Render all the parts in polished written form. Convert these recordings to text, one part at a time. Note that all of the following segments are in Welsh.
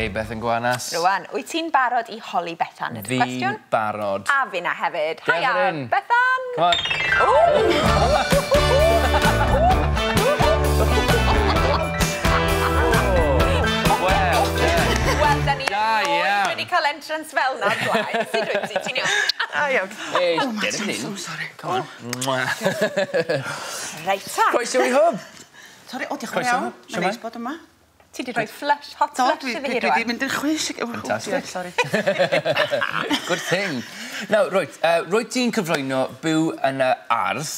Hey, Bethan Gwanas. Rwan, wyt ti'n barod i holi Bethan? Ydy'r cwestiwn? Fi'n barod. A finna hefyd. Hiya, Bethan! Come on. Wel, Wel, da ni wedi cael entrance fel na o'r blaen. Sut wyt ti? Ti'n iawn? Ah, iawn. Hey, oh, Matt, I'm so sorry. Come on. Reit ta. Croeso i Hwb. Sorry, o, diolch yn iawn. Mae'n neis bod yma. Ti wedi rhoi flush, hot flush iddi hi rwan. Dwi wedi mynd yn chwys. Fantastic. Sorry. Good thing. Nawr, rwyt, rwyt ti'n cyflwyno byw yn y ardd.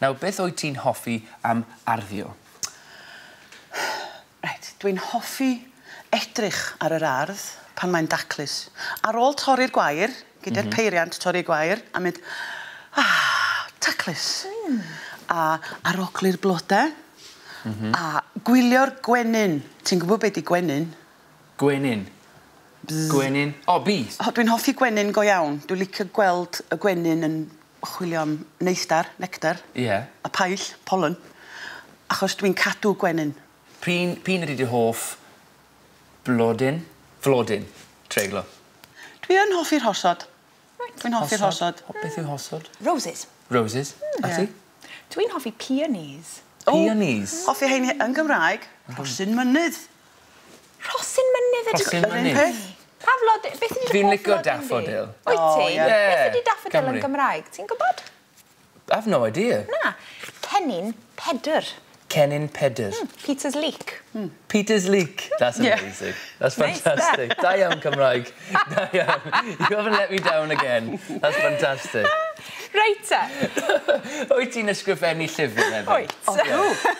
Nawr, beth wyt ti'n hoffi am arddio? Reit, dwi'n hoffi edrych ar yr ardd pan mae'n daclus. Ar ôl torri'r gwair, gyda'r peiriant torri'r gwair, a mynd, ah, taclus. A arogli'r blodau. A gwylio'r gwenyn. Ti'n gwybod beth di gwenyn? Gwenyn? Gwenyn? O, bees! O, dwi'n hoffi gwenyn go iawn. Dwi'n licio gweld y gwenyn yn chwilio am neithdar, nectar. Ie. Yeah. A paill, pollen. Achos dwi'n cadw gwenyn. P'un ydy dy hoff blodyn? Flodyn, treglo. Dwi yn hoffi'r hosod. Right. Dwi'n hoffi'r hosod. Beth yw hosod? Roses. Roses. A ti? Dwi'n hoffi peonies. Peonies? Hoffi hein yn Gymraeg, rhosyn mynydd. Rhosyn mynydd ydy? Rhosyn mynydd. Pa flodyn? Beth ydy dy hoff flodyn di? Fi'n licio daffodil. Wyt ti? Yeah. Beth ydy daffodil yn Gymraeg? Ti'n gwybod? I have no idea. Na. Cennin Pedr. Cennin Pedr. Peter's Leak. Peter's Leak. That's amazing. That's fantastic. Da iawn, Cymraeg. Da iawn. You haven't let me down again. That's fantastic. Reit te. Wyt ti'n ysgrifennu llyfr hefyd? Wyt. O,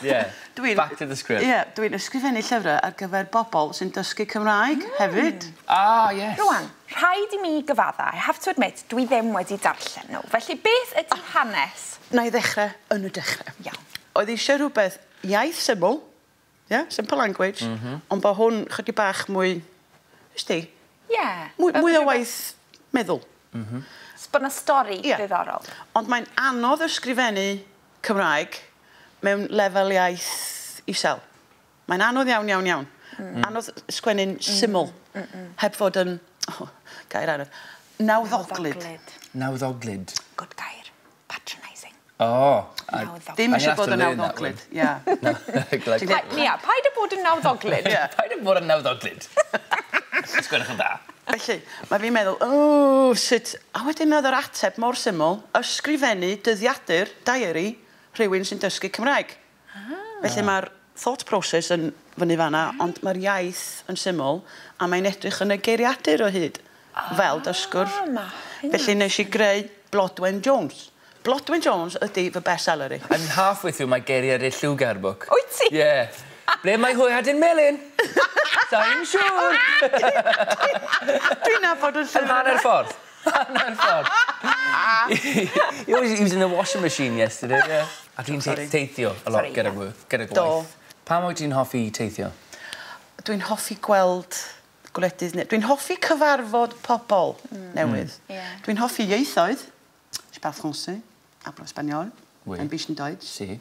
Yeah. Back to the script. Ie, dwi'n ysgrifennu llyfrau ar gyfer bobl sy'n dysgu Cymraeg hefyd. Ah, yes. Rwan, rhaid i mi gyfadda, I have to admit, dwi ddim wedi darllen nhw. Felly, beth ydy hanes? Na i ddechrau yn y dechrau. Iawn. Oedd eisiau rhywbeth iaith syml, yeah, simple language, ond bod hwn chydig bach mwy, wsti? Ie. Mwy o waith meddwl. Bod 'na stori diddorol. Ond mae'n anodd ysgrifennu Cymraeg mewn lefel iaith isel. Mae'n anodd iawn, iawn, iawn. Anodd sgwennu'n syml, heb fod yn, oh, gair anodd, nawddoglyd. Nawddoglyd. Good gair. Patronising. Oh. Ddim eisiau bod yn nawddoglyd. Ie. Nia, paid â bod yn nawddoglyd. Paid â bod yn nawddoglyd. Sgwennwch yn dda. Felly, mae fi'n meddwl, o, sut... A wedyn oedd yr ateb mor syml, ysgrifennu dyddiadur, diary, rhywun sy'n dysgu Cymraeg. Felly mae'r thought process yn fyny fanna, ond mae'r iaith yn syml, a mae'n edrych yn y geiriadur o hyd, fel dysgwr. Felly nes i greu Blodwen Jones. Blodwen Jones ydy fy best seller i. I'm halfway through my geiriadur lliwgar book. Wyt ti? Yeah. Ble mae hwyaden melyn? Sa'n siŵr. Dwi'n nabod yn llyfr. Hanner ffordd. Hanner ffordd. He was using the washing machine yesterday, yeah. A ti'n teithio a lot gyda gwaith. Do. Pam wyt ti'n hoffi teithio? Dwi'n hoffi gweld gwledydd. Dwi'n hoffi cyfarfod pobl newydd. Dwi'n hoffi ieithoedd. Je parle français, hablo español, ein bisschen Deutsch. Si.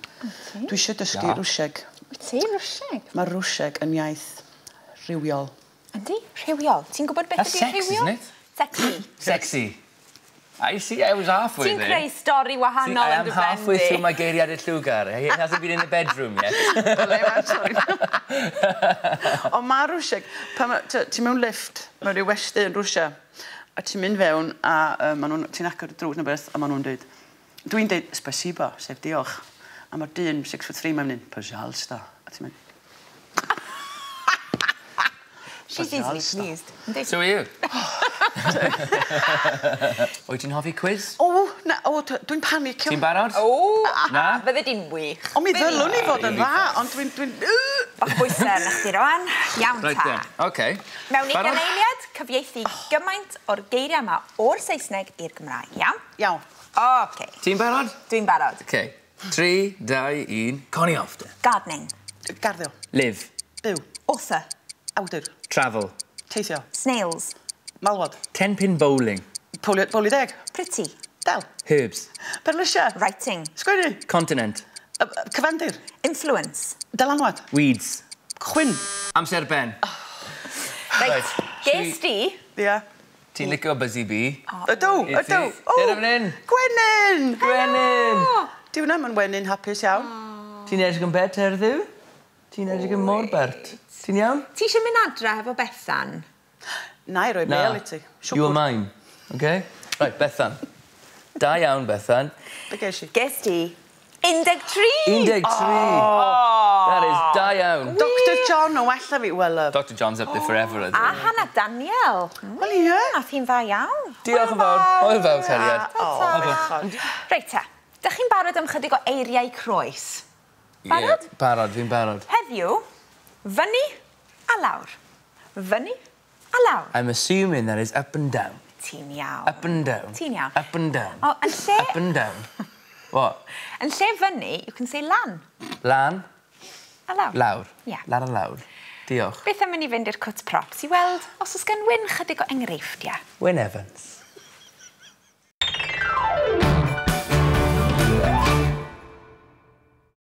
Dwi eisiau dysgu Rwsieg. Wyt ti, Rwsieg? Mae Rwsieg yn iaith rhywiol. Yndi, rhywiol. Ti'n gwybod beth ydy rhywiol? That's sex, isn't it? Sexy. Sexy. I see, I was halfway Ti'n there. creu stori wahanol yn dy I am halfway through my geiriadur lliwgar. It hasn't been in the bedroom yet. Ond mae Rwsieg, pan ti mewn lift, mewn rhyw westy yn Rwsia, a ti'n mynd fewn, a ti'n agor y drws neu beth, a maen nhw'n dweud, dwi'n dweud, spasibo, sef diolch. A mae'r dyn 6'3" mae'n mynd, pajalsta. A ti'n mynd... She's easily pleased. So are you. Wyt ti'n hoffi quiz? O, na, o, dwi'n panicio. Ti'n barod? O, na. Fydde di'n wych. O, mi ddylwn i fod yn dda, ond dwi'n... Bach bwysau arna chdi rwan. Iawn ta. Right then, OK. Mewn 20 eiliad, cyfieithu gymaint o'r geiriau yma o'r Saesneg i'r Gymraeg, iawn? Iawn. OK. Ti'n barod? Dwi'n barod. OK. 3, 2, 1, Connie off de. Gardening. Garddio. Live. Byw. Author. Awdur. Travel. Teithio. Snails. Malwod. 10-pin bowling. Bowlio deg. Pretty. Del. Herbs. Perlysiau. Writing. Sgwennu. Continent. Cyfandir. Influence. Dylanwad. Weeds. Chwyn. Amser ben. Reit, ges di... Ie. Ti'n licio Busy Bee? Ydw, ydw. Dyna fan hyn. Gwenyn! Gwenyn! Di hwnna, mae'n wenyn hapus iawn. Ti'n edrych yn bert heddiw? Ti'n edrych yn mor bert. Ti'n iawn? Ti eisiau mynd adre hefo Bethan? Na i roi bel i ti. You are mine. Okay? Right, Bethan. Da iawn, Bethan. Be ges i? Ges di 13! 13! Oh. That is da iawn. Dr John o wella fi, well up. Dr John's up there forever, I A think. Hannah Daniel. Wel, ie. Nath hi'n dda iawn. Diolch yn fawr. Hwyl fawr, cariad. O, Reit te, dych chi'n barod am chydig o eiriau croes? Barod? Ie, barod, fi'n barod. Heddiw, fyny a lawr. Fyny a lawr. I'm assuming that is up and down. Ti'n iawn. Up and down. Ti'n iawn. Up and down. O, yn lle... Up and down. What? Yn lle fyny, you can say lan. Lan, A lawr. lawr. Ie. Lan a lawr. Diolch. Beth am i ni fynd i'r cwt props i weld os oes gan Wyn chydig o enghreifftiau? Wyn Evans.